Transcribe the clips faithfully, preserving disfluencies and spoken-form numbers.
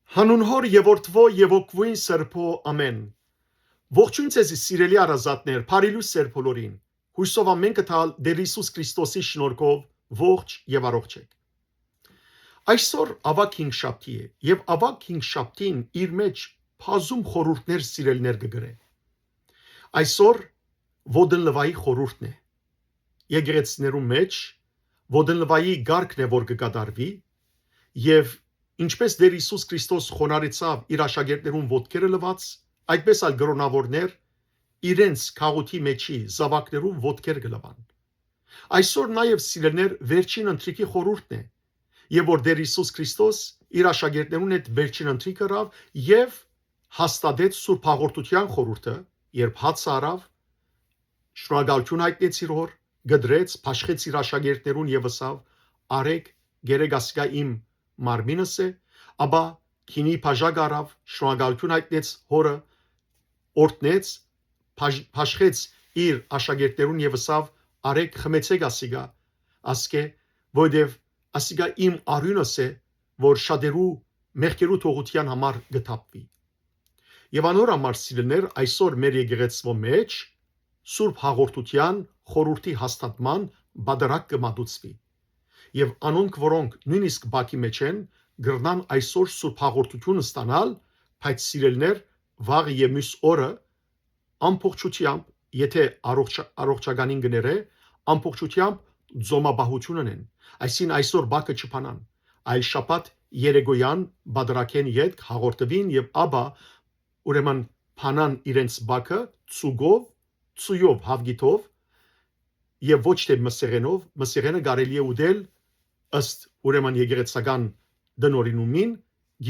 Հանուն Հօր եւ Որդւոյ եւ Հոգւոյն Սրբոյ, ամէն։ Ողջոյն ձեզի, սիրելի հարազատներ, բարի լոյս ձեր բոլորին։ Յոյսով ամէնքը տալ Տէր Յիսուս Քրիստոսի շնորհքով ողջ եւ առողջ էք։ Այսօր աւագ հինգշաբթի է, եւ աւագ հինգշաբթին իր մէջ բազում խորհուրդներ, սիրելիներ, կը գրէ։ Այսօր Ոտնլուայի խորհուրդն է։ Եկեղեցիներու մէջ Ոտնլուայի կարգն է, որ կը կատարուի, եւ ինչպէս Տէր Յիսուս Քրիստոս խոնարհեցաւ իր աշակերտներուն ոտքերը լուած, այդպէս ալ կրօնաւորներ իրենց գաղութի մէջի զաւակներուն ոտքեր կը լուան։ Այսօր նաեւ, սիրելիներ, վերջին ընթրիքի խորհուրդն է, եւ որ Տէր Յիսուս Քրիստոս իր աշակերտներուն հետ վերջին ընթրիքը ըրաւ եւ հաստատեց Սուրբ Հաղորդութեան խորհուրդը, երբ հացը առաւ, շնորհակալութիւն յայտնեց իր Հօր, կտրեց, բաշխեց իր աշակերտներուն եւ ըսաւ. «Արէք, կերէք, ասիկա իմ մարմինս է», ապա գինի բաժակ առաւ, շնորհակալութիւն յայտնեց Հօրը, օրհնեց, բաժ-, բաշխեց իր աշակերտներուն եւ ըսաւ. «Արէք, խմեցէք ասիկա, ասկէ, որովհետեւ ասիկա իմ արիւնս է, որ շատերու մեղքերու թողութեան համար կը թափուի»։ Եւ անոր համար, սիրելիներ, այսօր մեր եկեղեցւոյ մէջ Սուրբ Հաղորդութեան խորհուրդի հաստատման պատարագ կը մատուցուի։ Եւ անոնք, որոնք նոյնիսկ բակի մէջ են, կրնան այսօր Սուրբ Հաղորդութիւն ստանալ, բայց, սիրելիներ, վաղը եւ մյուս օրը ամբողջութեամբ, եթէ առողջ-, առողջականին կը ներէ, ամբողջութեամբ ծոմապահութիւն ընեն, այսինքն այսօր բակը չփանան, այլ շաբաթ երեկոյեան պատարագէն ետք հաղորդուին եւ ապա, ուրեմն, փանան իրենց բակը ծուկով, ծուйով, հաւկիթով, եւ ոչ թէ մսեղենով, մսեղենը կարելի է ուտել ըստ, ուրեմն, եկեղեցական տնօրինումին,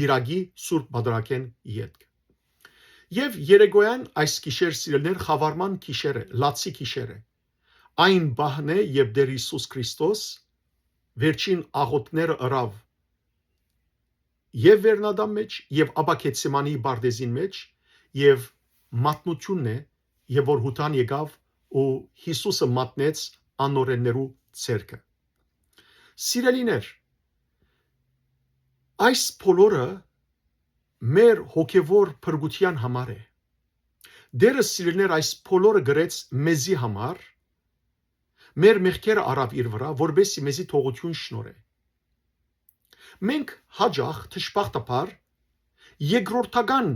կիրակի Սուրբ Պատարագէն ետք։ Եւ երեկոյեան, այս գիշեր, սիրելիներ, խաւարման գիշեր է, լացի գիշեր է։ Այն պահն է, երբ Տէր Յիսուս Քրիստոս վերջին աղօթքները ըրաւ եւ վերնատան մէջ, եւ ապա Գեթսեմանի պարտէզին մէջ, եւ մատնութիւնն է, եւ որ Յուդան եկաւ ու Յիսուսը մատնեց անօրէններու ձեռքը։ Սիրելիներ, այս բոլորը մեր հոգեվոր փրկութեան համար է։ Տէրը, սիրելիներ, այս բոլորը գրեց մեզի համար, մեր մեղքերը առաւ իր վրայ, որպեսզի մեզի թողութիւն շնորհէ։ Մենք յաճախ, դժբախտաբար, երկրորդական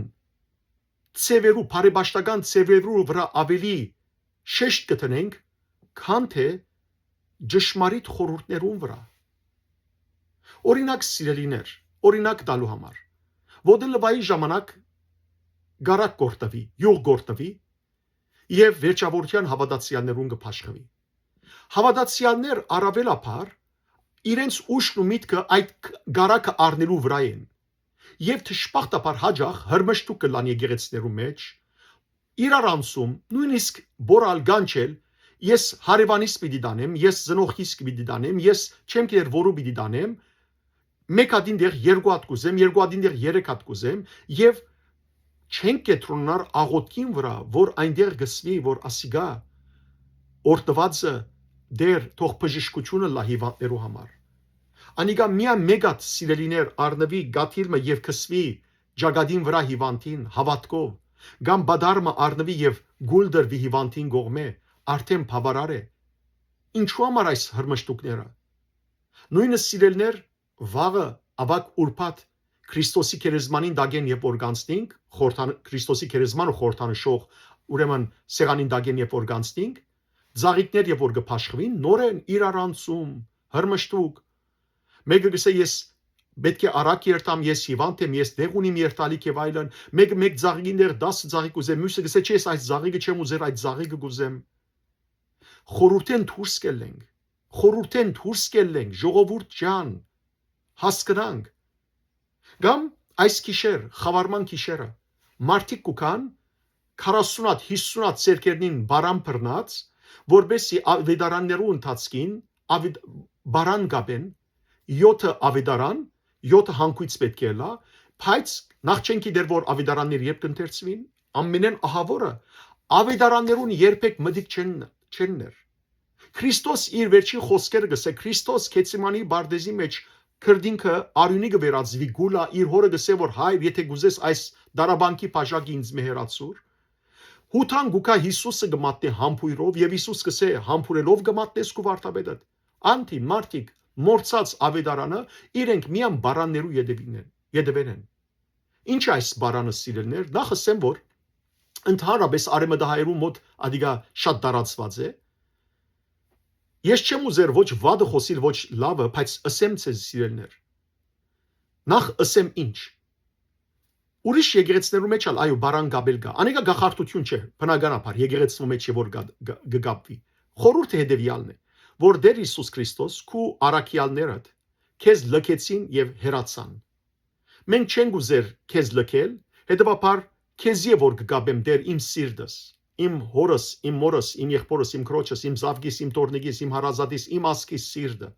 ձեւերու, բարեպաշտական ձեւերու վրայ ավելի շեշտ կը դնենք, քան թէ ճշմարիտ խորհուրդներուն վրայ։ Օրինակ, սիրելիներ, օրինակ տալու համար, Ոտնլուայի ժամանակ կարագ կ'օրհնուի, իւղ կ'օրհնուի եւ վերջաւորութեան հաւատացեալներուն կը բաշխուի։ Հաւատացեալներ առաւելաբար իրենց ուշն ու միտքը այդ կ-, կարագը առնելու վրայ են։ Եւ դժբախտաբար յաճախ հրմշտուկ կ'ըլլան եկեղեցիներու մէջ, իրարանցում, նոյնիսկ բորալ, կանչել, ես հարեւանիս պիտի տանեմ, ես ծնողքիս պիտի տանեմ, ես չեմ գիտեր որու պիտի տանեմ, մէկ հատին տեղ երկու հատ կ'ուզեմ, երկու հատին տեղ երեք հատ կ'ուզեմ, եւ չենք կեդրոնանար աղօթքին վրայ, որ այնտեղ կ'ըսուի, որ ասիկա օրհնուածը Տէր, թող բժշկութիւնը ըլլայ հիւանդներու համար։ Անիկա միայն մէկ հատ, սիրելիներ, առնուի կաթիլ մը եւ կ'ըսուի ճակատին վրայ հիւանդին հաւատքով, կամ պատար մը առնուի եւ կուլ տրուի հիւանդին կողմէ, արդէն բաւարար է։ Ինչու համար այս հրմշտուկները։ Նոյնը, սիրելիներ, վաղը, աւագ ուրբաթ, Քրիստոսի գերեզմանին տակէն երբ որ կանցնինք, խորհրդան-, Քրիստոսի գերեզմանը խորհրդանշող, ուրեմն, սեղանին տակէն երբ որ կանցնինք, ծաղիկներ երբ որ կը բաշխուին, նորէն իրարանցում, հրմշտուկ։ Մէկը կ'ըսէ, ես պէտք է արագ երթամ, ես հիւանդ եմ, ես տեղ ունիմ երթալիք եւ այլն։ Մէկը մէկ ծաղիկին տեղ տասը ծաղիկ ուզէ, միւսը կ'ըսէ, չէ, ես այս ծաղիկը չեմ ուզեր, այդ ծաղիկը կ'ուզեմ։ Խորհուրդէն դուրս կ'ելլենք, խորհուրդէն դուրս կ'ելլենք, ժողովուրդ ջան, հասկնանք։ Կամ այս գիշեր, խաւարման գիշերը, մարդիկ կու գան, քառասուն հատ, յիսուն հատ ձեռքերնին պարան բռնած, որպեսզի ավետարաններու ընթացքին ավետ-, պարան կապեն, յոթը ավետարան, յոթը հանգոյց պէտք է ըլլայ, բայց նախ չեն գիտեր որ ավետարաններ երբ կ'ընթերցուին, ամենէն ահաւորը, ավետարաններուն երբեք մտիկ չեն, չեն ներ։ Քրիստոս իր վերջին խօսքերը կ'ըսէ, Քրիստոս Գեթսեմանի պարտէզի մէջ քրտինքը արիւնի կը վերածուի գուլա, իր հօրը կ'ըսէ որ՝ «Հայր, եթէ կ'ուզես, այս դարաբանքի բաժակը ինծմէ հեռացուր»։ Յուդան կու գայ, Յիսուսը կը մատնէ համբոյրով եւ Յիսուս կ'ըսէ՝ «Համբուրելով կը մատնես քու վարդապետդ»։ Անդին մարդիկ մոռցած աւետարանը, իրենք միայն պարաններու ետեւին են, ետեւէն են։ Ինչ է այս պարանը, սիրելիներ, նախ ըսեմ որ ընդհանրապես արեմտահայերու մոտ ադիկա շատ տարածուած է։ Ես չեմ ուզեր ոչ վատը խօսիլ, ոչ լավը, բայց ըսեմ ձեզ, սիրելիներ, նախ ըսեմ ինչ։ Ուրիշ եկեղեցիներու մէջ ալ, այո, պարան կապել կայ։ Անիկա կախարդութիւն չէ, բնականաբար, եկեղեցու մէջ է որ կա-, կա-, կը կապուի։ Խորհուրդը հետեւեալն է, որ Տէր Յիսուս Քրիստոս, քու առաքեալներդ քեզ լքեցին եւ հեռացան։ Մենք չենք ուզեր քեզ լքել, հետեւաբար քեզի է որ կը կապեմ, Տէր, իմ սիրտս, իմ հորս, իմ մորս, իմ եղբորս, իմ քրոջս, իմ զաւկիս, իմ թոռնիկիս, իմ հարազատիս, իմ ազգիս սիրտը։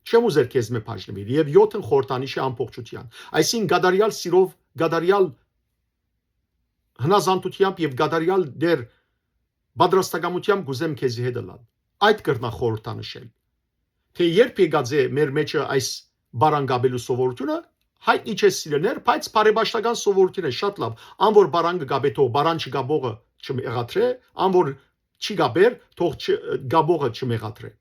Չեմ ուզեր քեզմէ բաժնուիլ։ Եւ յոթն խորհրդանիշ է ամբողջութեան։ Այսինքն՝ կատարեալ սիրով, կատարեալ հնազանդութեամբ եւ կատարեալ Տէր պատրաստակամութեամբ կ'ուզեմ քեզի հետ ըլլալ։ Այդ կրնայ խորհրդանշել։ Թէ երբ եկած է մեր մէջը այս պարան կապելու սովորութիւնը, յայտնի չէ, սիրելիներ, բայց բարեպաշտական սովորութիւն է, շատ լաւ։ Ան որ պարան կը կապէ, թող պարան չկապողը չմեղադրէ, ան որ չի կապեր, թող չ-, կապողը չմեղադրէ։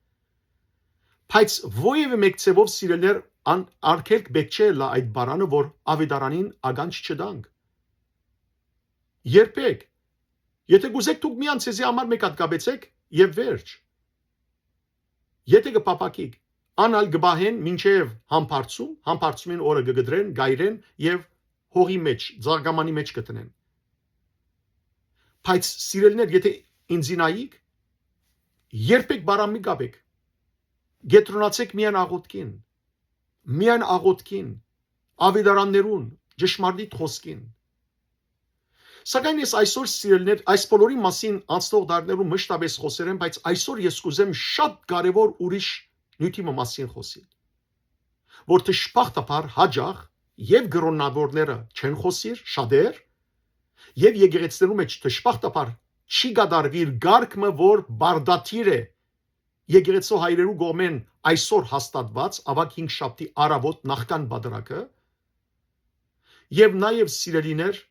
Բայց որեւէ մէկ ձեւով, սիրելիներ, ան-, արգելք պէտք չէ ըլլայ այդ պարանը, որ աւետարանին ականջ չտանք։ Երբեք։ Եթէ կ'ուզէք, դուք միայն ձեզի համար մէկ հատ կապեցէք եւ վերջ։ Եթէ կը փափաքիք, ան ալ կը պահեն մինչեւ Համբարձում, Համբարձումին օրը կը կտրեն, կ'այրեն եւ հողի մէջ, ծաղկամանի մէջ կը դնեն։ Բայց, սիրելիներ, եթէ ինձի նայիք, երբեք պարան մի կապէք։ Կեդրոնացէք միայն աղօթքին, միայն աղօթքին, աւետարաններուն, ճշմարտիտ խօսքին։ Սակայն ես այսօր, սիրելիներ, այս բոլորի մասին անցնող դարներու մշտապես խօսեր եմ, բայց այսօր ես կ'ուզեմ շատ կարեւոր ուրիշ նիւթի մը մասին խօսիլ, որ դժբախտաբար յաճախ եւ կրօննավորները չեն խօսիր, շատեր, եւ եկեղեցիներու մէջ դժբախտաբար չի կատարուիր կարգ մը, որ բարդաթիր է եկեղեցու հայրերու կողմէն այսօր հաստատուած, աւագ հինգշաբթի առաւօտ նախքան պատրակը, եւ նաեւ, սիրելիներ,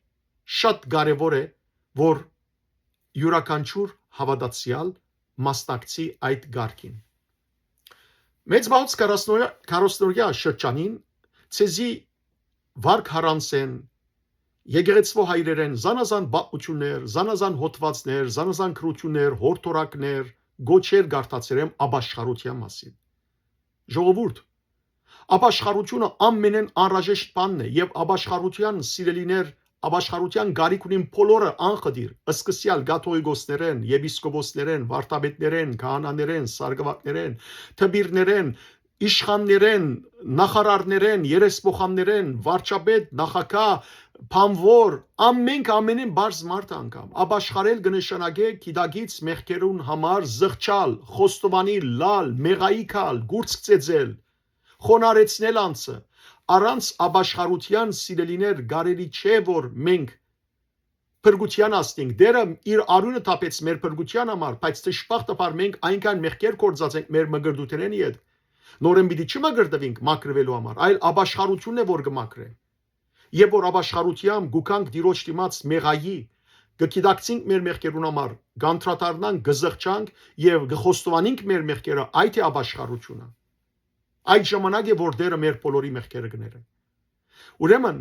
շատ կարեւոր է, որ իւրաքանչիւր հաւատացեալ մասնակցի այդ կարգին։ Մեծ մահուց քառասնօրյա, քառասնօրյա շրջանին ձեզի վարք Հարանցեն, եկեղեցվո հայրերեն զանազան պատմութիւններ, զանազան հոդվածներ, զանազան գրութիւններ, յորդորակներ, գոչեր կարդացեր եմ ապաշխարութեան մասին։ Ժողովուրդ, ապաշխարութիւնը ամենէն անհրաժեշտ բանն է եւ ապաշխարութեան, սիրելիներ, ապաշխարութեան կարիք ունին բոլորը անխտիր, սկսեալ կաթողիկոսներէն, եպիսկոպոսներէն, վարդապետներէն, քահանաներէն, սարկուակներէն, դպիրներէն, իշխաններէն, նախարարներէն, երեսփոխաններէն, վարչապետ, նախագահ, բանվոր, ամենքը, ամենէն պարզ մարդը անգամ։ Ապաշխարել կը նշանակէ գիտակից մեղքերուն համար զղջալ, խոստովանիլ, լալ, մեղայիկ ալ, կուրծք ծեծել, խոնարհեցնել անձը։ Առանց ապաշխարութեան, սիրելիներ, կարելի չէ որ մենք փրկութեան հասնենք։ Տէրը իր արիւնը թափեց մեր փրկութեան համար, բայց դժբախտաբար մենք այնքան մեղքեր գործած ենք մեր մկրտութենէն ետք, նորէն պիտի չմկրտուինք մաքրուելու համար, այլ ապաշխարութիւնն է որ կը մաքրէ։ Երբ որ ապաշխարութեամբ կու գանք Տիրոջ դիմաց մեղայի, կը գիտակցինք մեր մեղքերուն համար, կանդրադառնանք, կը զղջանք եւ կը խոստովանենք մեր մեղքերը, այդ է ապաշխարութիւնը։ Այդ ժամանակ է որ Տէրը մեր բոլորի մեղքերը կը ներէ։ Ուրեմն,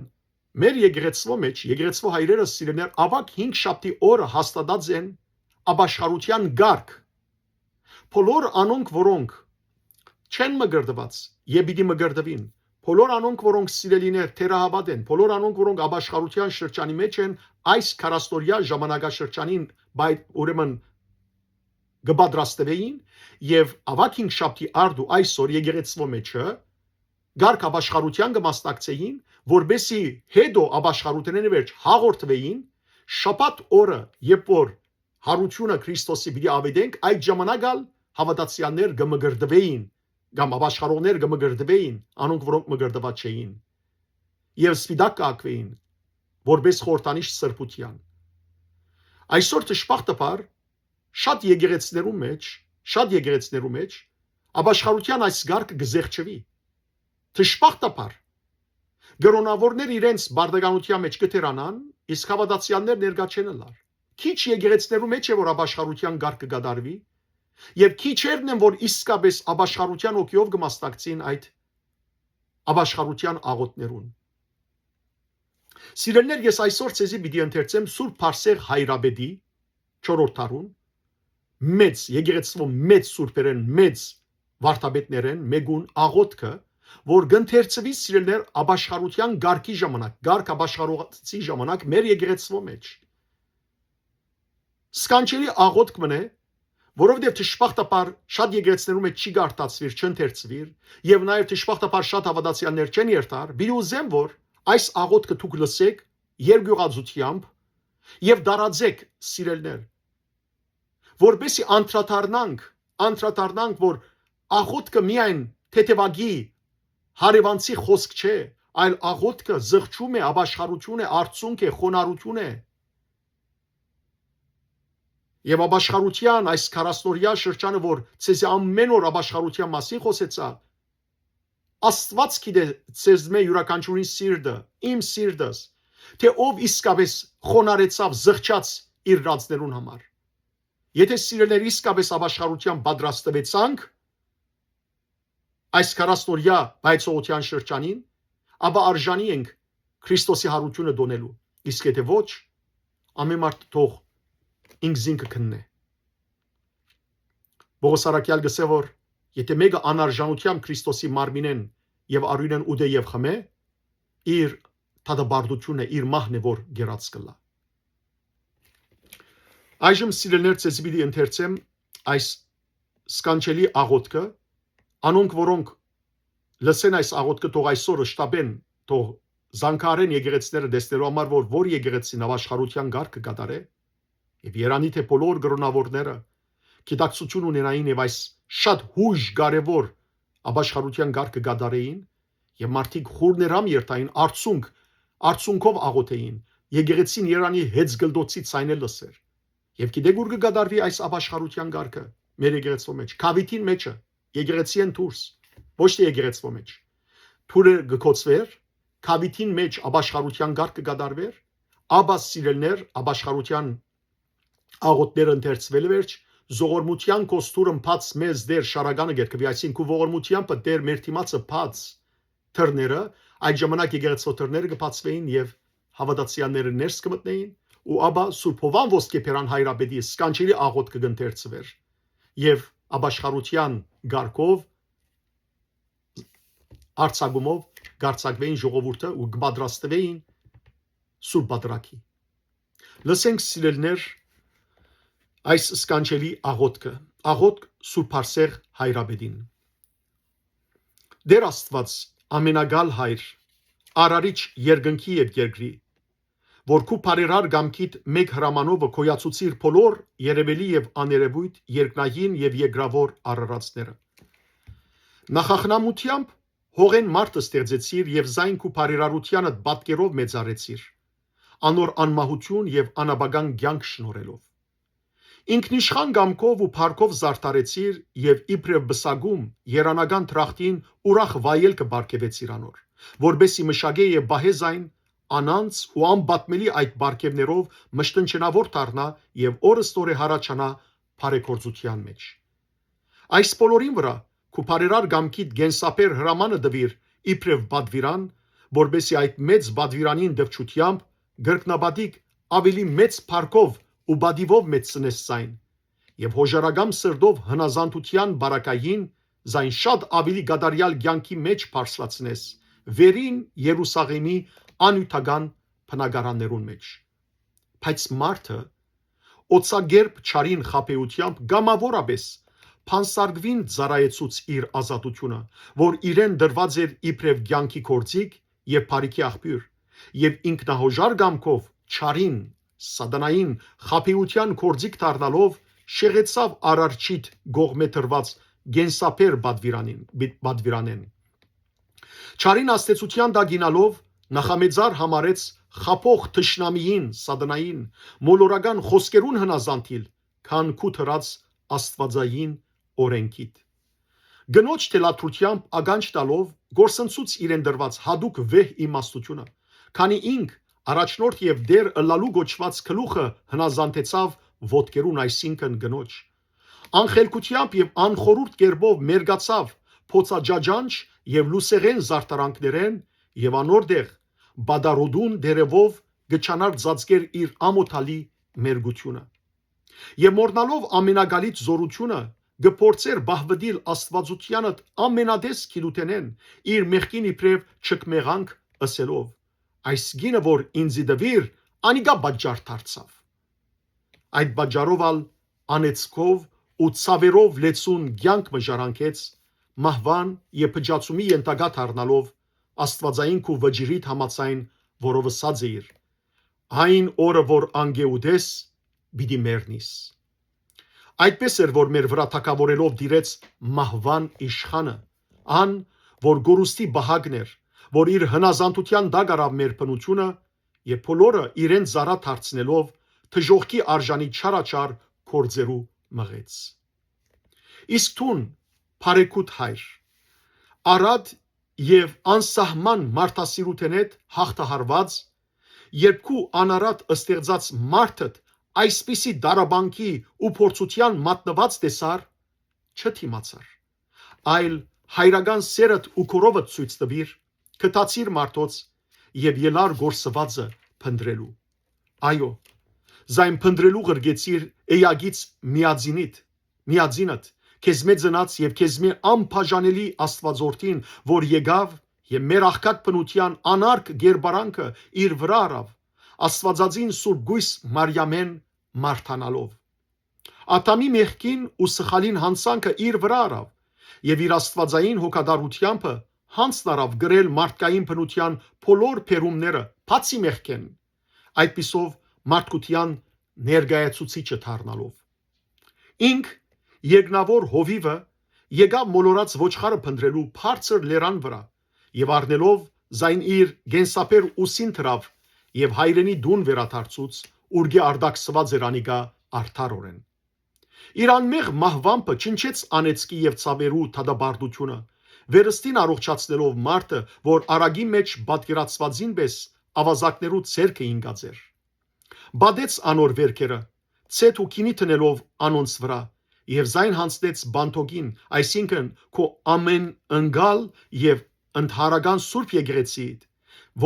մեր եկեղեցվո մէջ, եկեղեցվո հայրերը, սիրելիներ, աւագ հինգշաբթի օրը հաստատած են ապաշխարութեան կարգ։ Բոլոր անոնք, որոնք չեն մկրտուած եւ պիտի մկրտուին, բոլոր անոնք, որոնք սիրելիներ, թերահաւատ են, բոլոր անոնք, որոնք ապաշխարութեան շրջանի մէջ են, այս քառասնօրյա ժամանակաշրջանին, բայց ուրեմն կը պատրաստուէին եւ աւագ հինգշաբթի արդ ու այսօր եկեղեցվո մէջը կարգ ապաշխարութեան կը մասնակցէին, որպեսզի հետո ապաշխարութենէն վերջ հաղորդուէին, շաբաթ օրը, երբ որ Յարութիւնը Քրիստոսի պիտի աւետենք, այդ ժամանակ ալ հաւատացեալներ կը մկրտուէին, կամ ապաշխարողներ կը մկրտուէին, անոնք որոնք մկրտուած չէին, եւ սպիտակ կը հագուէին, որպէս խորհրդանիշ սրբութեան։ Այսօր, դժբախտաբար, շատ եկեղեցիներու մէջ, շատ եկեղեցիներու մէջ ապաշխարութեան այս կարգը կը զեղչուի։ Դժբախտաբար, կրոնաւորներ իրենց պարտականութեան մէջ կը թերանան, իսկ հաւատացեալներ ներկայ չեն ըլլար։ Քիչ եկեղեցիներու մէջ է, որ ապաշխարութեան կարգ կը կատարուի, եւ քիչերն են, որ իսկապէս ապաշխարութեան հոգիով կը մասնակցին այդ ապաշխարութեան աղօթքներուն։ Սիրելիներ, ես այսօր ձեզի պիտի ընթերցեմ Սուրբ Բարսեղ Հայրապետի չորրորդ դարուն, մեծ, եկեղեցւոյ մեծ սուրբերէն, մեծ վարդապետներէն մէկուն աղօթքը, որ կ'ընթերցուի, սիրելիներ, ապաշխարութեան կարգի ժամանակ, կարգ ապաշխարողացի ժամանակ մեր եկեղեցւոյ մէջ։ Սքանչելի աղօթք մըն է, որովհետեւ դժբախտաբար շատ եկեղեցիներու մէջ չի կարդացուիր, չընթերցուիր, եւ նաեւ դժբախտաբար շատ հաւատացեալներ չեն երթար, պիտի ուզեմ, որ այս աղօթքը դուք լսէք երկյուղածությամբ եւ տարածէք, սիրելիներ, որպեսզի անդրադառնանք, անդրադառնանք, որ աղօթքը միայն թեթեւակի հարեւանցի խօսք չէ, այլ աղօթքը զղջում է, ապաշխարութիւն է, արցունք է, խոնարհութիւն է։ Եւ ապաշխարութեան այս քառասնօրեայ շրջանը, որ ձեզի ամէն օր ապաշխարութեան մասին խօսեցայ, Աստուած գիտէ ձեզմէ իւրաքանչիւրին սիրտը, իմ սիրտս, թէ ով իսկապէս խոնարհեցաւ, զղջաց իր ռածներուն համար։ Եթէ, սիրելիներ, իսկապէս ապաշխարութեան պատրաստուեցանք այս քառասնօրեայ պայծողութեան շրջանին, ապա արժանի ենք Քրիստոսի յարութիւնը տոնելու, իսկ եթէ ոչ, ամէն մարդ թող ինքզինքը քննէ։ Պողոս առաքեալ կ'ըսէ, որ եթէ մէկը անարժանութեամբ Քրիստոսի մարմինէն եւ արիւնէն ուտէ եւ խմէ, իր դատապարտութիւնն է, իր մահն է, որ կերած կ'ըլլայ։ Այժմ, սիրելիներ, ձեզի պիտի ընթերցեմ այս սքանչելի աղօթքը, անոնք, որոնք լսեն այս աղօթքը, թող այսօր շտապեն, թող զանգահարեն եկեղեցիները, տեսնելու համար, որ որ եկեղեցին ապաշխարութեան կարգ կը կատարէ, եւ երանի թէ բոլոր կրոնաւորները գիտակցութիւն ունենային եւ այս շատ յոյժ կարեւոր ապաշխարութեան կարգ կը կատարէին, եւ մարդիկ խուռ ներամ երթային, արցունք, արցունքով աղօթէին, եկեղեցին երանի հեծկլտոցի ձայներ լսեր։ Եւ գիտեք ո՞ւր կը կատարուի այս ապաշխարութեան կարգը մեր եկեղեցւոյ մէջ, գաւիթին մէջը, եկեղեցիէն դուրս, ոչ թէ եկեղեցւոյ մէջ։ Թուրը կը գոցուէր, գաւիթին մէջ ապաշխարութեան կարգ կը կատարուէր, ապա, սիրելիներ, ապաշխարութեան աղօթքները ընթերցուելը վերջ, զողորմութեան կոստուրն բաց մեզ Տեր շարականը կերկուի, այսինքն, քու ողորմութեամբը Տեր մեր դիմացը բաց դռները, այդ ժամանակ եկեղեցւոյ դռները կը բացուէին եւ հաւատացեալները ներս կը մտնէին, ու ապա Սուրբ Յովհան Ոսկեբերան հայրապետի սքանչելի աղօթքը կ'ընթերցուէր եւ ապաշխարութեան կարգով արձակումով կ'արձակուէին ժողովուրդը ու կը պատրաստուէին Սուրբ Պատրակի։ Լսենք, սիրելիներ, այս սքանչելի աղօթքը, աղօթք Սուրբ Բարսեղ հայրապետին։ Տեր Աստուած, ամենակալ Հայր, արարիչ երկնքի եւ երկրի, որ քու բարերար կամքիդ մէկ հրամանովը գոյացուցիր բոլոր երեւելի եւ աներեւոյթ, երկնային եւ երկրաւոր արարածները։ Նախախնամութեամբ հողէն մարդ ստեղծեցիր եւ զայն քու բարերարութեանդ պատկերով մեծարեցիր, անոր անմահութիւն եւ անապական կեանք շնորհելով։ Ինքնիշխան կամքով ու փառքով զարդարեցիր եւ իբրեւ պսակում, երանական դրախտին ուրախ վայելքը պարգեւեցիր անոր, որպեսզի մշակէ եւ պահէ զայն անանց ու անպատմելի այդ պարգեւներով մշտնջենաւոր դառնայ եւ օրըստօրէ յառաջանայ բարեգործութեան մէջ։ Այս բոլորին վրայ քու բարերար կամքիդ կենսաբեր հրամանը տուիր իբրեւ պատուիրան, որպեսզի այդ մեծ պատուիրանին դպչութեամբ կրկնապատիկ աւելի մեծ փառքով ու պատիւով մեծցնես զայն, եւ յօժարական սրտով հնազանդութեան պարագային զայն շատ աւելի կատարեալ կեանքի մէջ բարձրացնես, վերին Երուսաղէմի անիւթական բնակարաններուն մէջ։ Բայց մարդը, օծակերպ չարին խաբէութեամբ կամաւորապէս բանսարկուին ծառայեցուց իր ազատութիւնը, որ իրեն տրուած էր իբրեւ կեանքի գործիք եւ բարիքի աղբիւր, եւ ինքնահօժար կամքով չարին, սատանային խաբէութեան գործիք դառնալով, շեղեցաւ Արարչիդ կողմէ տրուած կենսաբեր պատուիրանին, պատուիրանէն։ Չարին ազդեցութեան տակ իյնալով, նախամեծար համարեց խաբող թշնամիին, սատանային, մոլորական խօսքերուն հնազանդիլ, քան քու դրած աստուածային օրէնքիդ։ Կնոջ թելադրութեամբ ականջ տալով՝ կորսնցուց իրեն տրուած յատուկ վեհ իմաստութիւնը, քանի ինք, առաջնորդ եւ Տէր ըլլալու կոչուած գլուխը, հնազանդեցաւ ոտքերուն, այսինքն՝ կնոջ։ Անխելքութեամբ եւ անխորհուրդ կերպով մերկացաւ փոցաճաճանչ եւ լուսեղէն զարդարանքներէն եւ անոր տեղ պատառոտուն տերեւով կը չանար ծածկեր իր ամօթալի մերկութիւնը։ Եւ մոռնալով ամենակալից զօրութիւնը, կը փորձէր պահուտիլ աստուածութեանդ ամենատես գիլութենէն, իր մեղքին իբրեւ չքմեղանք, ըսելով. «Այս կինը որ ինծի տուիր, անիկա պատճառ դարձաւ»։ Այդ պատճառով ալ անեծքով ու ցաւերով լեցուն կեանք մը ժառանգեց, մահուան եւ փճացումի ենթակայ դառնալով, աստուածային քու վճիռիդ համաձայն, որով ըսած էիր. «Այն օրը որ անկէ ուտես, պիտի մեռնիս»։ Այդպես էր, որ մեր վրայ թագաւորելով տիրեց մահուան իշխանը, ան, որ կորուստի պահակն էր, որ իր հնազանդութեան տակ առաւ մեր բնութիւնը եւ բոլորը իրեն ծառայ դարձնելով, դժոխքի արժանի չարաչար գործերու մղեց։ Իսկ դուն, բարեկութ հայր, առատ եւ անսահման մարդասիրութենէդ հաղթահարուած, երբ քու անառատ ստեղծած մարդդ այսպիսի դարաբանքի ու փորձութեան մատնուած տեսար, չդիմացար, այլ հայրական սէրդ ու քորովդ ցոյց տուիր, գթացիր մարդոց եւ ելար կորսուածը փնտռելու։ Այո, զայն փնտռելու ղրկեցիր էակից միածինիդ, միածինդ, քեզմէ ծնած եւ քեզմէ անբաժանելի Աստուածորդին, որ եկաւ եւ մեր աղքատ բնութեան անարգ գերբարանքը իր վրայ առաւ, Աստուածածին Սուրբ Կոյս Մարիամէն մարդանալով։ Ադամի մեղքին ու սխալին յանցանքը իր վրայ առաւ եւ իր աստուածային հոգատարութեամբը յանցն առաւ կրել մարդկային բնութեան բոլոր բերումները, բացի մեղքէն, այդպիսով մարդկութեան ներկայացուցիչը դառնալով։ Ինք, երկնաւոր հովիւը, եկաւ մոլորած ոչխարը փնտռելու բարձր լերան վրայ եւ առնելով զայն իր կենսաբեր ուսին դրաւ եւ հայրենի տուն վերադարձուց, ուրկէ արտաքսուած էր անիկա արդարօրէն։ Իր անմեղ մահուամբը չնչեց անեծքի եւ ցաւերու դատապարտութիւնը, վերստին առողջացնելով մարդը, որ արագի մէջ պատկերացուածին պէս աւազակներու ձեռքը ինկած էր։ Պատեց անոր վէրքերը, ցեթ ու գինի դնելով անոնց վրայ, եւ զայն յանձնեց Պանթոկին, այսինքն՝ քու ամենընկալ եւ ընդհանրական Սուրբ Եկեղեցիիդ,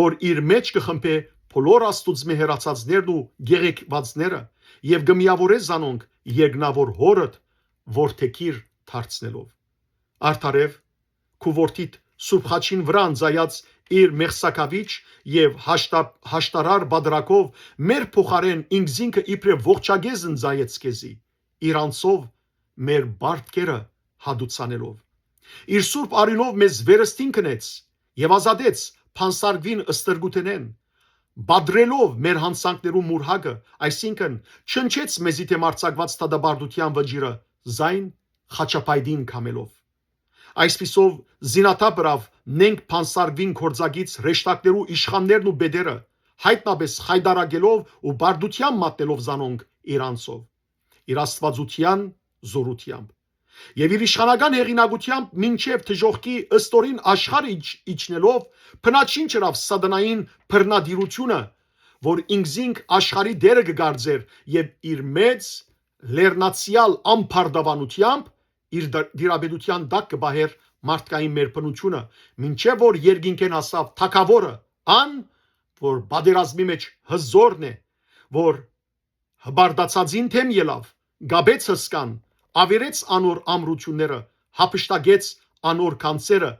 որ իր մէջ կը խմբէ բոլոր Աստուծմէ հեռացածներն ու գեղեցկուածները եւ կը միաւորէ զանոնք երկնաւոր Հօրդ որդեգիր դարձնելով։ Արդարեւ, քու որդիդ Սուրբ Խաչին վրայ ընծայած իր մեղսակաւիչ եւ հաշտա-, հաշտարար պատրակով մեր փոխարէն ինքզինքը իբրեւ ողջակեզ ընծայեց քեզի, իրանցով մեր պարտքերը հատուցանելով։ Իր սուրբ արիւնով մեզ վերստին կնեց եւ ազատեց փանսարկուին ստրկութենէն, պատռելով մեր յանցանքներու մուրհակը, այսինքն՝ չնչեց մեզի դէմ արձակուած դատապարտութեան վճիռը, զայն խաչապայտին քամելով։ Այսպիսով, զինաթափ ըրաւ նենք փանսարկուին գործակից հրեշտակներու իշխաններն ու պետերը, յայտնապէս խայտառակելով ու պարտութեան մատնելով զանոնք իրանցով, իր աստուածութեան զօրութեամբ։ Եւ իր իշխանական հեղինակութեամբ մինչեւ դժոխքի ստորին աշխարհը իջ-, իջնելով, բնաջինջ ըրաւ սատանային բռնատիրութիւնը, որ ինքզինք աշխարհի տէրը կը կարծէր եւ իր մեծ, լեռնացեալ անբարդաւանութեամբ իր դ-, տիրապետութեան տակ կը պահէր մարդկային մեր բնութիւնը, մինչեւ որ երկինքէն հասաւ թագաւորը, ան, որ պատերազմի մէջ հզօրն է, որ հպարտացածին դէմ ելաւ, կապեց հսկան, աւերեց անոր ամրութիւնները, յափշտակեց անոր գանձերը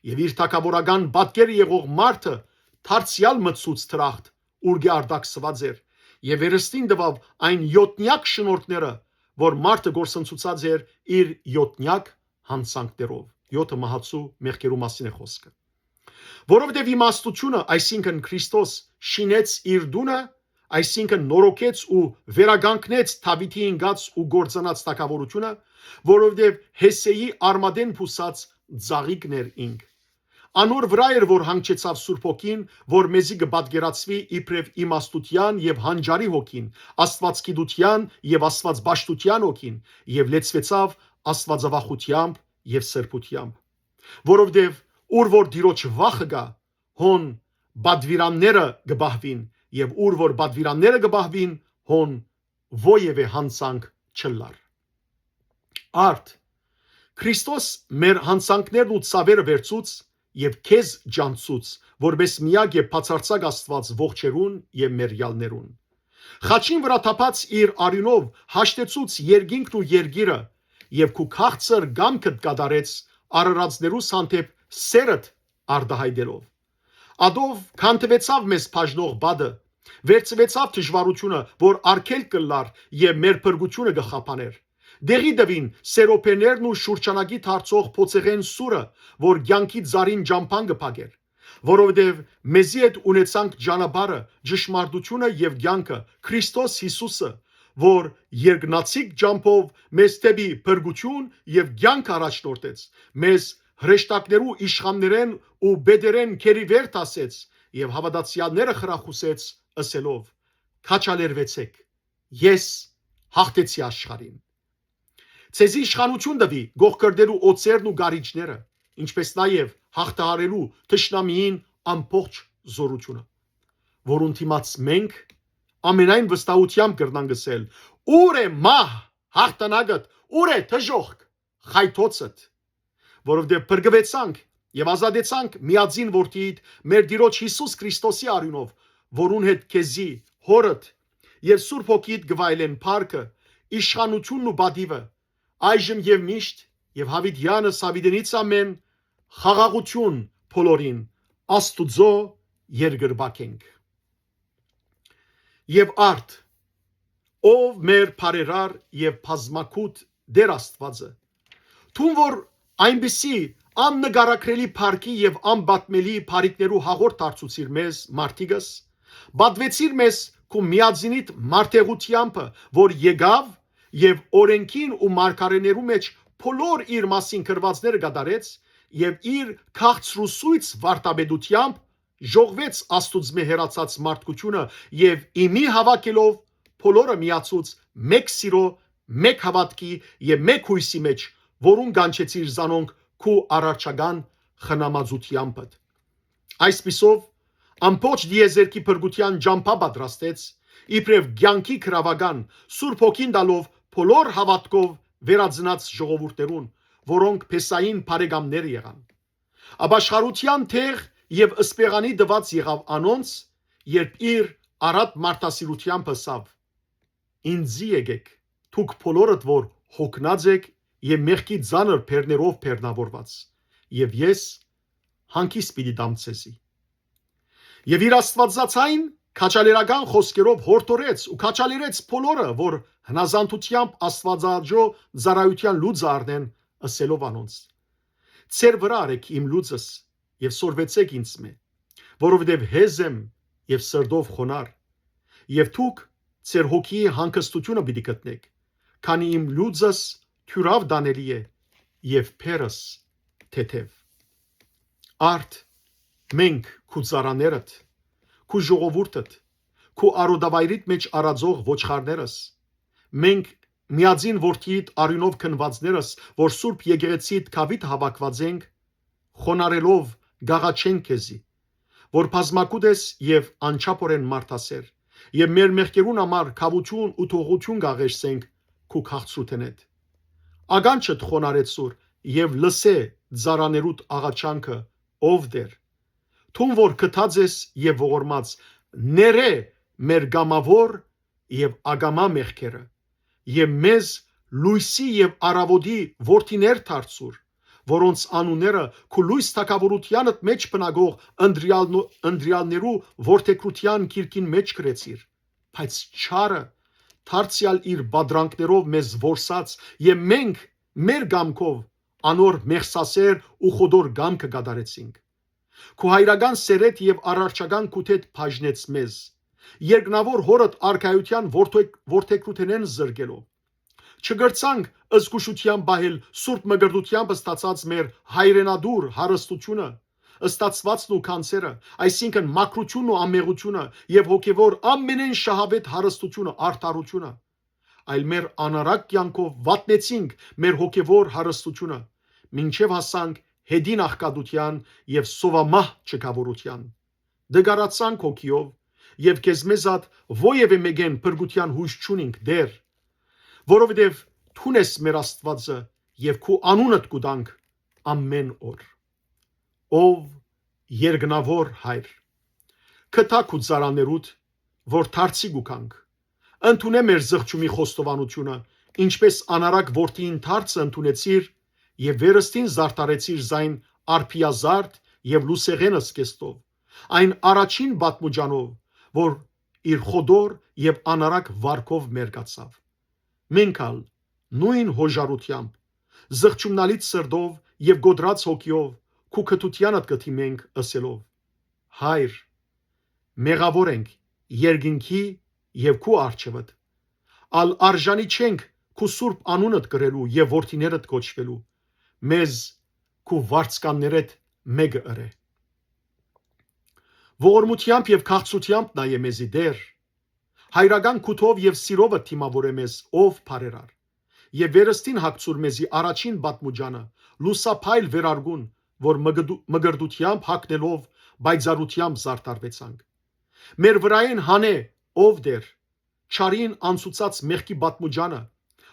եւ իր թագաւորական պատկերը եղող մարդը դարձեալ մտցուց դրախտ, ուրկէ արտաքսուած էր, եւ վերստին տուաւ այն յոթնեակ շնորհքները, որ մարդը կորսնցուցած էր իր յոթնեակ յանցանքներով։ Յոթը մահացու մեղքերու մասին է խօսքը։ Որովհետև իմաստությունը, այսինքն՝ Քրիստոս, շինեց իր տունը, այսինքն՝ նորոգեց ու վերականգնեց Դաւիթի ինկած ու կործանած թագաւորութիւնը, որովհետև Յեսեի արմատէն բուսած ծաղիկն էր ինք։ Անոր վրայ էր, որ հանգչեցաւ Սուրբ Հոգին, որ մեզի կը պատկերացուի իբրև իմաստութեան եւ հանճարի հոգին, աստուածգիտութեան եւ աստվածպաշտութեան հոգին, եւ լեցուեցաւ աստվածավախութեամբ եւ սրբութեամբ, որովհետեւ ուր որ Տիրոջ վախը կայ, հոն պատուիրանները կը պահուին, եւ ուր որ պատուիրանները կը պահուին, հոն որեւէ յանցանք չ'ըլլար։ Արդ, Քրիստոս մեր յանցանքներն ու ցաւերը վերցուց եւ քեզ ճանչցուց, որպէս միակ եւ բացարձակ Աստուած ողջերուն եւ մեռեալներուն։ Խաչին վրայ թափած իր արիւնով հաշտեցուց երկինքն ու երկիրը, եւ քու քաղցր կամքդ կատարեց արարածներուս հանդէպ սէրդ արտայայտելով։ Ատով քանթուեցաւ մեզ բաժնող պատը, վերցուեցաւ դժուարութիւնը, որ արգելք կ'ըլլար եւ մեր փրկութիւնը կը խափանէր։ Դեղի տուին սերոբերներն ու շուրջանակի դարձող փոցեղէն սուրը, որ կեանքի ծառին ճամբան կը փակէր, որովհետեւ մեզի հետ ունեցանք ճանապարհը, ճշմարտութիւնը եւ կեանքը, Քրիստոս Յիսուսը, որ երկնացիկ ճամբով մեզ դէպի փրկութիւն եւ կեանք առաջնորդեց, մեզ հրեշտակներու իշխաններէն ու պետերէն գերիվեր դասեց եւ հաւատացեալները խրախուսեց, ըսելով. «Քաջալերուեցէք, ես յաղթեցի աշխարհին»։ Ձեզի իշխանութիւն տուի կոխկրտելու օձերն ու գարիճները, ինչպէս նաեւ յաղթահարելու թշնամիին ամբողջ զօրութիւնը, որուն դիմաց մենք ամենայն վստահութեամբ կրնանք ըսել. «Ո՞ւր է մահ, յաղթանակդ, ո՞ւր է դժոխք, խայթոցդ»։ Որովհետեւ փրկուեցանք եւ ազատեցանք միածին որդիդ, մեր Տիրոջ Յիսուս Քրիստոսի արիւնով, որուն հետ քեզի, հորդ եւ Սուրբ Հոգիդ կը վայելեն փառքը, իշխանութիւնն ու պատիւը, այժմ եւ միշտ, եւ յաւիտեանս յաւիտենից ամէն, խաղաղութիւն բոլորին, Աստուծոյ երկրպագ ենք։ Եւ արդ, ով մեր բարերար եւ բազմագուտ Տէր Աստուածը, դուն որ այնպիսի աննկարագրելի փառքի եւ անպատմելի բարիքներու հաղորդ դարձուցիր մեզ, մարդիկս, պատուեցիր մեզ քու միածինիդ մարդեղութեամբը, որ եկաւ եւ օրէնքին ու մարգարէներու մէջ բոլոր իր մասին գրուածները կատարեց եւ իր քաղցրուսոյց վարդապետութեամբ ժողվեց Աստուծմէ հեռացած մարդկութիւնը եւ իմի հաւաքելով բոլորը միացուց մէկ սիրո, մէկ հաւատքի եւ մէկ յոյսի մէջ, որուն կանչեցիր զանոնք քու առարչական խնամածութեամբդ։ Այսպիսով, ամբողջ դիեզերքի փրկութեան ճամբայ պատրաստեց, իբրեւ կեանքի գրաւական, Սուրբ Հոգին տալով բոլոր հաւատքով վերածնած ժողովուրդներուն, որոնք Փեսային բարեկամներ եղան։ Ապաշխարութեան տեղ եւ սպեղանի տուած եղաւ անոնց, երբ իր առատ մարդասիրութեամբ ըսաւ. «Ինծի եկէք, դուք բոլորդ որ յոգնած էք եւ մեղքի ծանր բեռներով բեռնաւորուած, եւ ես հանգիստ պիտի տամ ձեզի»։ Եւ իր աստուածածային քաջալերական խօսքերով յորդորեց ու քաջալերեց բոլորը, որ հնազանդութեամբ Աստուածաճոյ ծառայութեան լուծը առնեն, ըսելով անոնց. «Ձեր վրայ առէք իմ լուծս եւ սորվեցէք ինձմէ, որովհետեւ հեզ եմ եւ սրտով խոնար, եւ դուք ձեր հոգիի հանգստութիւնը պիտի գտնէք, քանի իմ լուծս թիւրաւ տանելի է եւ բեռս թեթեւ»։ Արդ, մենք, քու ծառաներդ, քու ժողովուրդդ, քու արոտավայրիդ մէջ արածող ոչխարներս, մենք, միածին որդիիդ արիւնով քնուածներս, որ Սուրբ Եկեղեցիիդ գաւիթ հաւաքուած ենք, խոնարհելով կ'աղաչենք քեզի, որ բազմագուտ ես եւ անչափօրէն մարդասէր, եւ մեր մեղքերուն համար քաւութիւն ու թողութիւն կ'աղերսենք քու քաղցրութենէդ։ Ականջդ խոնարհեցուր եւ լսէ ծառաներուդ աղաչանքը, ով Տէր, դուն որ գթած ես եւ ողորմած, ներէ մեր կամաւոր եւ ակամայ մեղքերը, եւ մեզ լոյսի եւ առաւօտի որդիներ դարձուր, որոնց անունները քու լոյս թագաւորութեանդ մէջ բնակող ընտրեալնո-, ընտրեալներու որդեգրութեան գիրքին մէջ գրեցիր, բայց չարը դարձեալ իր պատրանքներով մեզ որսաց, եւ մենք մեր կամքով անոր մեղսասէր ու խոտոր կամքը կատարեցինք։ Քու հայրական սէրէդ եւ առարչական քութէդ բաժնեց մեզ, երկնաւոր Հօրդ արքայութեան որդեգ-, որդեգրութենէն զրկելով։ Չկրցանք զգուշութեան պահել Սուրբ Մկրտութեամբ ստացած մեր հայրենադուր հարստութիւնը, ստացուածն ու գանձերը, այսինքն՝ մաքրութիւնն ու անմեղությունը եւ հոգեւոր ամենէն շահաւէտ հարստութիւնը՝ արդարութիւնը, այլ մեր անառակ կեանքով վատնեցինք մեր հոգեւոր հարստութիւնը, մինչեւ հասանք յետին աղքատութեան եւ սովամահ չքաւորութեան։ Դգարացանք հոգիով եւ քեզմեզատ ոեւէ մէկէն փրկութեան յոյս չունինք, Տէր, որովհետեւ դուն ես մեր Աստուածը եւ քու անունդ կու տանք ամէն օր։ Ով երկնաւոր Հայր, գտա քու ծառաներուդ, որ դարձի կու գանք։ Ընդունէ մեր զղջումի խոստովանութիւնը, ինչպէս անառակ որդիին դարձը ընդունեցիր եւ վերստին զարդարեցիր զայն արբիազարդ եւ լուսեղէն զգեստով, այն առաջին պատմուճանով, որ իր խոտոր եւ անառակ վարկով մերկացաւ։ Մենք ալ նոյն յոժարութեամբ, զղջումնալից սրտով եւ կոտրած հոգիով քու գթութեանդ կը դիմենք, ըսելով. Հայր, մեղաւոր ենք երկնքի եւ քու առջեւդ, ալ արժանի չենք քու սուրբ անունդ կրելու եւ որդիներդ կոչուելու, մեզ քու վարձկաններէդ մէկը ըրէ։ Ողորմութեամբ եւ քաղցրութեամբ նայէ մեզի, Տէր, հայրական քութով եւ սիրովը դիմաւորէ մեզ, ով բարերար։ Եւ վերստին հագցուր մեզի առաջին պատմուճանը, լուսափայլ վերարկուն, որ մկդու-, մկրտութեամբ հագնելով պայծառութեամբ զարդարուեցանք։ Մեր վրայէն հանէ, ով Տէր, չարին անցուցած մեղքի պատմուճանը,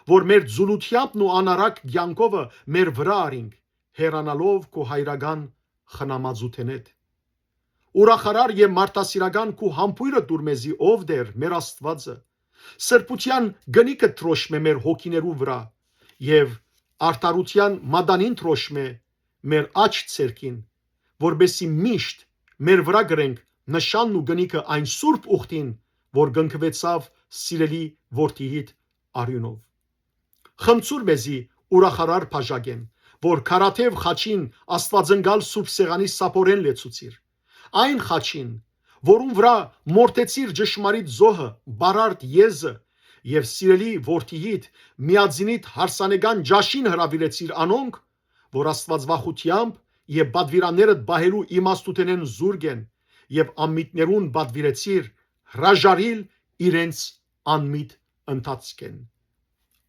որ մեր ձուլութեամբն ու անառակ կեանքովը մեր վրայ առինք, հեռանալով քու հայրական խնամածութենէդ։ Ուրախարար եւ մարդասիրական քու համբոյրը տուր մեզի, ով Տէր, մեր Աստուածը։ Սրբութեան կնիքը դրոշմէ մեր հոգիներու վրայ եւ արդարութեան մատանին դրոշմէ մեր աջ ձեռքին, որպեսզի միշտ մեր վրայ կրենք նշանն ու կնիքը այն սուրբ ուխտին, որ կնքուեցաւ սիրելի որդիիդ արիւնով։ Խմցուր մեզի ուրախարար բաժակէն, որ քարաթեւ խաչին Աստուածնկալ Սուրբ Սեղանի սափորեն լեցուցիր։ Այն խաչին, որուն վրայ մորթեցիր ճշմարիտ զոհը, բարարդ եզը եւ սիրելի որդիիդ միածինիդ հարսանեկան ճաշին հրաւիրեցիր անոնք, որ աստուածվախութեամբ եւ պատուիրաններդ պահելու իմաստութենէն զուրկ են եւ անմիտներուն պատուիրեցիր հրաժարիլ իրենց անմիտ ընթացքէն։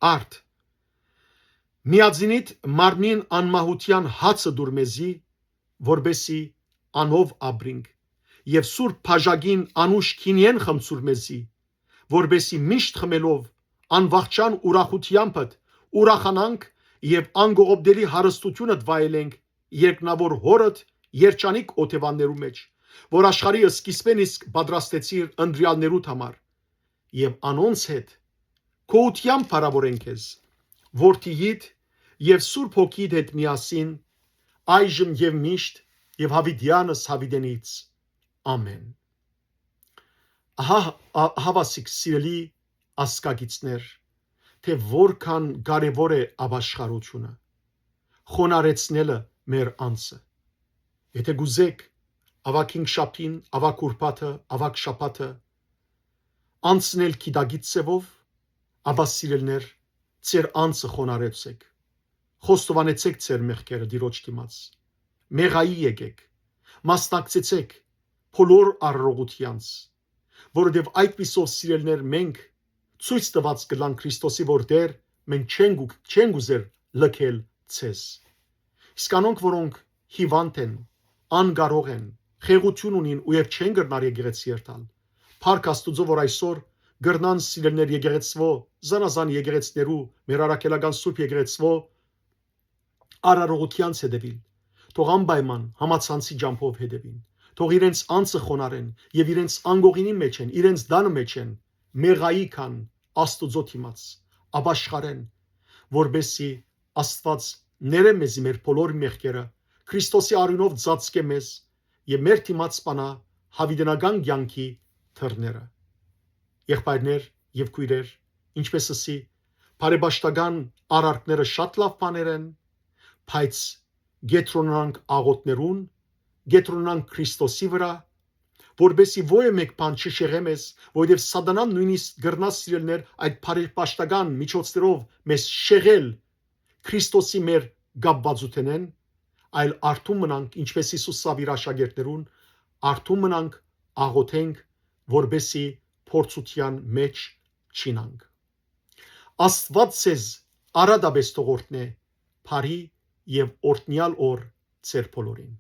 Արդ, միածինիդ մարմնին անմահութեան հացը տուր մեզի, որպեսզի անով ապրինք, եւ սուրբ բաժակին անուշ քինիէն խմցուր մեզի, որպեսզի միշտ խմելով անվախճան ուրախութեամբդ ուրախանանք եւ անկողոպտելի հարստությունդ վայելենք երկնաւոր Հօրդ երջանիկ օթեւաններու մէջ, որ աշխարհի սկիզբէն իսկ պատրաստեցիր ընտրեալներուդ համար, եւ անոնց հետ գոհութեամբ փառաւորենք քեզ, որդիիդ եւ Սուրբ Հոգիիդ հետ միասին, այժմ եւ միշտ եւ յաւիտեանս յաւիտենից։ Ամէն։ Ահա, ա-, ահավասիկ սիրելի ազգագիցներ, թէ որքան կարեւոր է ապաշխարութիւնը, խոնարհեցնելը մեր անձը։ Եթէ կուզէք, աւագհինգշաբթին, աւագուրբաթը, աւագշաբաթը անցնել գիտակից ձեւով, ապա, սիրելիներ, ձեր անձը խոնարհեցէք, խոստովանեցէք ձեր մեղքերը Տիրոջ դիմաց, մեղայի եկէք, մասնակցեցէք բոլոր արարողութեանց, որովհետեւ այդպիսով, սիրելիներ, մենք ցոյց տուած կ'ըլլանք Քրիստոսի, որ Տէր, մենք չենք ու, չենք ուզեր լքել ձեզ։ Իսկ անոնք, որոնք հիվանդ են, անկարող են, խեղութիւն ունին ու երբ չեն կրնար եկեղեցի երթալ, փառք Աստուծոյ, որ այսօր կրնան, սիրելիներ, եկեղեցւոյ, զանազան եկեղեցիներու, մեր առաքելական Սուրբ Եկեղեցւոյ արարողութեանց հետեւիլ, թող անպայման համացանցի ճամբով հետեւին, թող իրենց անձը խոնարհեն եւ իրենց անկողինի մէջ են, իրենց տանը մէջ են, մեղայի քան Աստուծոյ դիմաց, ապաշխարեն, որպեսզի Աստուած ներէ մեզի մեր բոլոր մեղքերը, Քրիստոսի արիւնով ծածկէ մեզ եւ մեր դիմաց սպանայ յաւիտենական կեանքի դռները։ Եղբայրներ եւ քոյրեր, ինչպէս ըսի, բարեպաշտական արարքները շատ լաւ բաներ են, բայց կեդրոնանանք աղօթքներուն, կեդրոնանանք Քրիստոսի վրայ, որպեսզի ոեւէ մէկ բան չշեղէ մեզ, որովհետեւ Սատանան նոյնիսկ կրնայ, սիրելիներ, այդ բարեպաշտական միջոցներով մեզ շեղել Քրիստոսի մեր կապուածութենէն, այլ արթուն մնանք, ինչպէս Յիսուս ըսաւ իր աշակերտներուն, արթուն մնանք, աղօթենք, որպեսզի փորձութեան մէջ չիյնանք։ Աստուած ձեզ առատապէս թող օրհնէ բարի եւ օրհնեալ օր ձեր բոլորին։